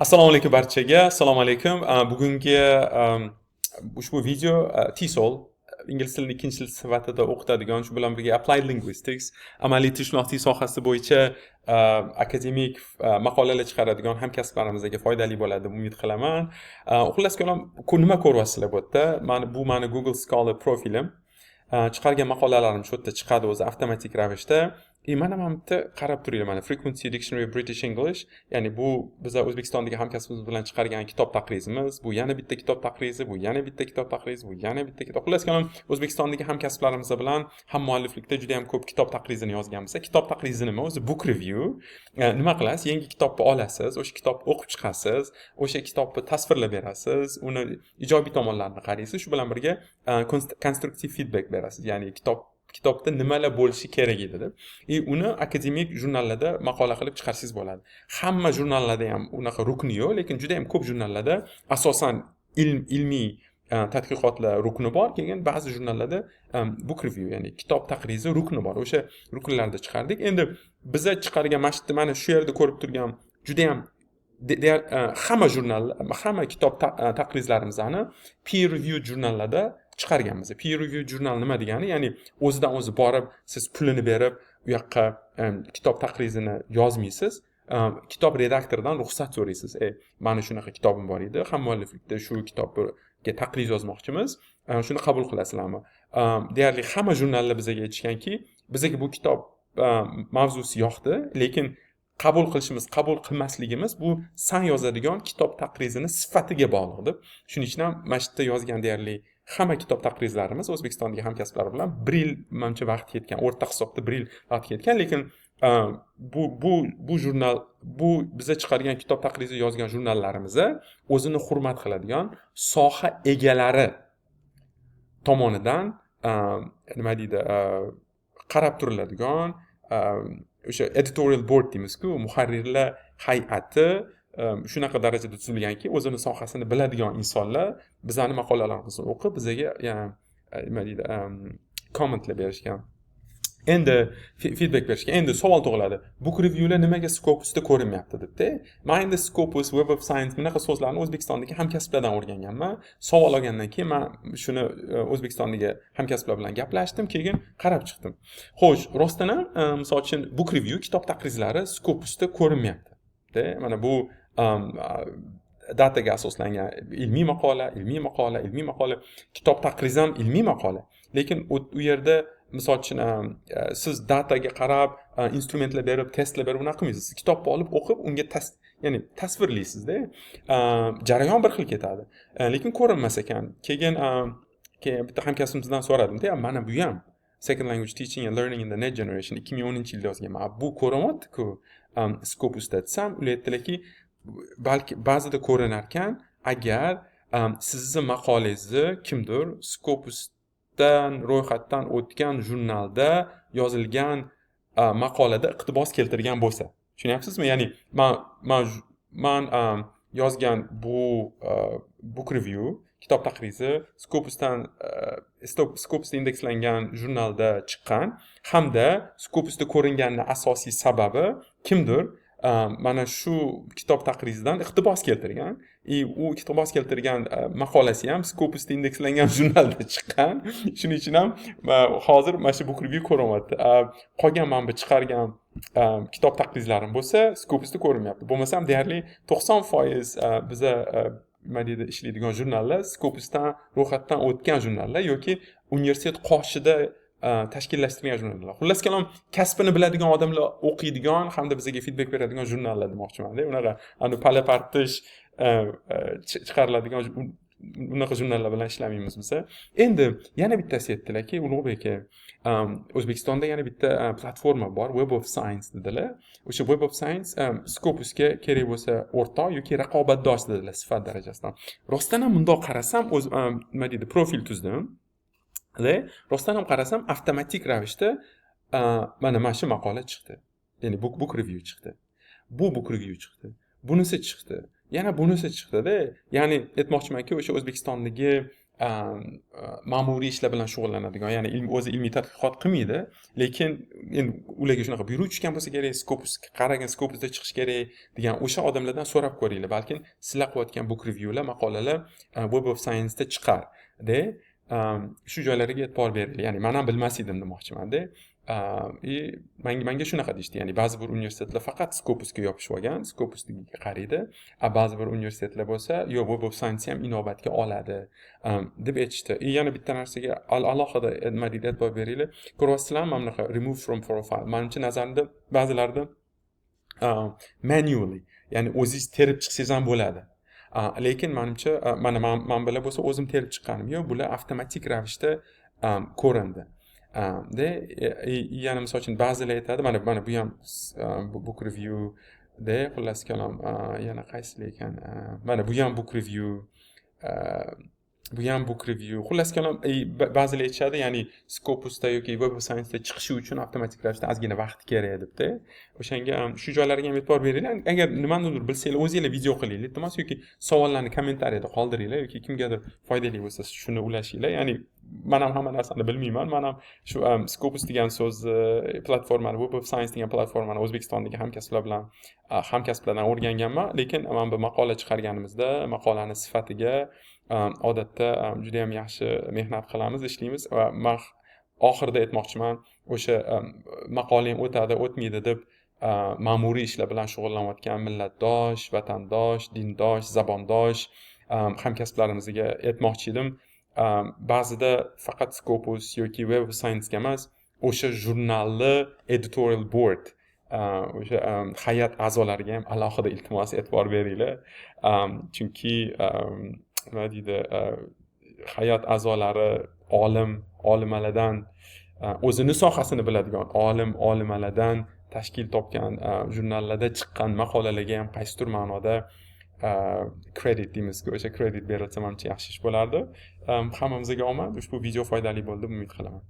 Assalomu alaykum barchaga. Assalomu alaykum. Bugungi ushbu video TESOL, ingliz tilini ikkinchi til sifatida o'qitadigan, shu bilan birga Applied Linguistics, amaliy tilshunoslik sohasi bo'yicha akademik maqolalar chiqaradigan hamkasblarimizga foydali bo'ladi deb umid qilaman. Xullas kalom, nima ko'ryapsizlar bu yerda? Bu mani Google Scholar profilim. Chiqargan maqolalarim shu yerda chiqadi o'zi avtomatik ravishda. И mana bu yerda qarab turinglar, mana Frequency Dictionary of British English, ya'ni bu biza O'zbekistondagi hamkasbimiz bilan chiqargan kitob taqrizimiz, bu yana bitta kitob taqrizi, bu yana bitta kitob taqrizi, bu yana bitta kitob. Xullas kalom, O'zbekistondagi hamkasblarimiz bilan ham mualliflikda juda ham ko'p kitob taqrizini yozganmiz. Kitob taqrizi nima o'zi? Book review. Nima qilasiz? Yangi kitobni olasiz, o'sha kitobni o'qib chiqasiz, o'sha kitobni tasvirlab berasiz, uni ijobiy tomonlarini qaraysiz, shu bilan birga konstruktiv feedback berasiz, ya'ni kitobda nimalar bo'lishi kerak edi deb. И uni akademik jurnallarda maqola qilib chiqarsangiz bo'ladi. Hamma jurnallarda ham unaqa rukni yo'q, lekin juda ham ko'p jurnallarda asosan ilmiy tadqiqotlar rukni bor. Keyin ba'zi jurnallarda book review, ya'ni kitob taqrizi rukni bor. O'sha ruknlarda chiqardik. Endi biza chiqargan mana shu yerda, mana shu yerda ko'rib turgan judayam hamma jurnal, hamma kitob taqrizlarimizni peer review jurnallarda chiqarganmiz. Peer review jurnal nima degani? Ya'ni o'zidan o'zi borib, siz pulini berib u yoqqa kitob taqrizini yozmaysiz, kitob redaktoridan ruxsat so'raysiz. Mana shunaqa kitobim bor edi, ham mualliflikda shu kitobga taqriz yozmoqchimiz, shuni qabul qilasizlarmi? Deyarli hamma jurnallar bizaga aytishganki, bizaga bu kitob mavzusi yoqdi, lekin qabul qilishimiz, qabul qilmasligimiz bu san yozadigan kitob taqrizini sifatiga bog'liq deb. Shuning uchun ham mana shu yerda yozgan deyarli hamma kitob taqrizlarimiz O'zbekistondagi hamkasblar bilan bir yil manimcha vaqt ketgan, o'rta hisobda bir yil vaqt ketgan. Lekin bu jurnal, bu biza chiqargan kitob taqrizi yozgan jurnallarimiz o'zini hurmat qiladigan soha egalari tomonidan, nima deydi, qarab turiladigan o'sha editorial board deymizku, muharrirlar hay'ati shunaqa darajada tuzilganki, o'zini sohasini biladigan insonlar bizani maqolalarimizni o'qib, bizaga, nima deydi, commentlar berishgan, endi feedback berishgan. Endi savol tug'iladi: book reviewlar nimaga Scopusda ko'rinmayapti debda. Man endi Scopus, Web of Science, bunaqa so'zlarni O'zbekistondagi hamkasblardan o'rganganman. Savol olgandan keyin man shuni O'zbekistondagi hamkasblar bilan gaplashdim, keyin qarab chiqdim. Xo'sh, rostdan ham, misol uchun, book review, kitob taqrizlari Scopusda ko'rinmayapti. Mana bu dataga asoslangan ilmiy maqola, ilmiy maqola, ilmiy maqola, kitob taqrizi ham ilmiy maqola, lekin u yerda, misol uchun, siz dataga qarab, instrumentlar berib, testlar berib unaqa qilmaysiz. Siz kitobni olib o'qib, unga ya'ni tasvirlaysizda. Jarayon bir xil ketadi, lekin ko'rinmas ekan. Keyin bitta hamkasbimizdan so'radimda: mana bu ham Second Language Teaching and Learning in the Net Generation, 2010-yilda yozganman, bu ko'rinyaptiku Scopusda, desam, ular aytdilarki, balki ba'zida ko'rinarkan, agar sizni maqolangizni kimdir Scopusdan ro'yxatdan o'tgan jurnalda yozilgan maqolada iqtibos keltirgan bo'lsa. Tushunyapsizmi? Ya'ni man yozgan bu book review, kitob taqrizi Scopusda indekslangan jurnalda chiqqan hamda Scopusda ko'ringanini asosiy sababi kimdir mana shu kitob taqrizidan iqtibos keltirgan и u iqtibos keltirgan maqolasi ham Scopusda indekslangan jurnalda chiqqan. Shuning uchun ham hozir mana shu book review ko'rinyapti. Qolgan mana bu chiqargan kitob taqrizlarim bo'lsa, Scopusda ko'rinmayapti. Bo'lmasam, deyarli 90% biza, nima deydi, ishlaydigan jurnallar Scopusdan ro'yxatdan o'tgan jurnallar yoki universitet qoshida tashkillashtirilgan jurnallar. Xullas kalom, kasbini biladigan odamlar o'qiydigan hamda bizga feedback beradigan jurnallar demoqchimanda. Unaqa ani pala partish chiqariladigan unaqa jurnallar bilan ishlamaymiz biza. Endi yana bittasi aytdilarki, Ulug'bek aka, O'zbekistonda yana bitta platforma bor, Web of Science dedilar. O'sha Web of Science Scopusga kerak bo'lsa o'rtoq yoki raqobatdosh dedilar sifat darajasidan. Rostdan ham mundoq qarasam, o'z, nima deydi, profil tuzdim, rostdan ham qarasam, avtomatik ravishda mana shu maqola chiqdi, ya'ni book review chiqdi, bu book review chiqdi, bunisi chiqdi, yana bunisi chiqdida. Ya'ni aytmoqchimanki, o'sha O'zbekistondagi ma'muriy ishlar bilan shug'ullanadigan, ya'ni ilm, o'zi ilmiy tadqiqot qilmaydi, lekin endi ularga shunaqa buyruq tushgan bo'lsa kerak, Scopusga qaragin, Scopusda chiqish kerak degan o'sha odamlardan so'rab ko'ringlar. Balkim sizlar qilayotgan book reviewlar, maqolalar Web of Science'da chiqar de. Shu joylarga e'tibor beringlar. Ya'ni man ham bilmas edim demoqchimanda. И manga shunaqa deyishdi. Ya'ni ba'zi bir universitetlar faqat Scopusga yopishib olgan, Scopusga qaraydi, a ba'zi bir universitetlar bo'lsa, yo'q, Web of Science ham inobatga oladi deb aytishdi. И yana bitta narsaga alohida, nima deydi, e'tibor beringlar. Ko'ryapsizlarmi, mana bunaqa "remove from profile". Manimcha, nazarimda, ba'zilarida manually, ya'ni o'zingiz terib chiqsangiz ham bo'ladi. Lekin manimcha, mana man bilan bo'lsa, o'zim terib chiqqanim yo'q, bular avtomatik ravishda ko'rindi de. Yana misol uchun, ba'zilar aytadi, mana bu ham book review de. Xullas kalom, yana qaysilar ekan? Mana bu ham book review, bu ham book review. Xullas kalom, ba'zilar aytishadi, ya'ni Scopusda yoki Web of Science'da chiqishi uchun avtomatik ravishda ozgina vaqt kerak debda. O'shanga shu joylarga ham e'tibor beringlar. Agar nimanidir bilsanglar, o'zinglar video qilinglar, iltimos, yoki savollarni kommentariyada qoldiringlar yoki kimgadir foydali bo'lsa, shuni ulashinglar. Ya'ni man ham hamma narsani bilmayman. Man ham shu Scopus degan so'zni, platformani, Web of Science degan platformani O'zbekistondagi hamkasblar bilan, hamkasblardan o'rganganman. Lekin mana bu maqola chiqarganimizda maqolani sifatiga odatda juda yam yaxshi mehnat qilamiz, ishlaymiz. Va man oxirida aytmoqchiman, o'sha maqolang o'tadi, o'tmaydi deb ma'muriy ishlar bilan shug'ullanayotgan millatdosh, vatandosh, dindosh, zabondosh hamkasblarimizga aytmoqchi edim: ba'zida faqat Scopus yoki Web of Sciencega emas, o'sha jurnalni editorial board, o'sha hay'at a'zolariga ham alohida, iltimos, e'tibor beringlar. Chunki, nima deydi, hay'at a'zolari olim olimalardan, o'zini sohasini biladigan olim olimalardan tashkil topgan jurnallarda chiqqan maqolalarga ham qaysidir ma'noda kredit deymizku, o'sha kredit berilsa, manimcha, yaxshi ish bo'lardi. Hammamizga omad. Ushbu video foydali bo'ldi deb umid qilaman.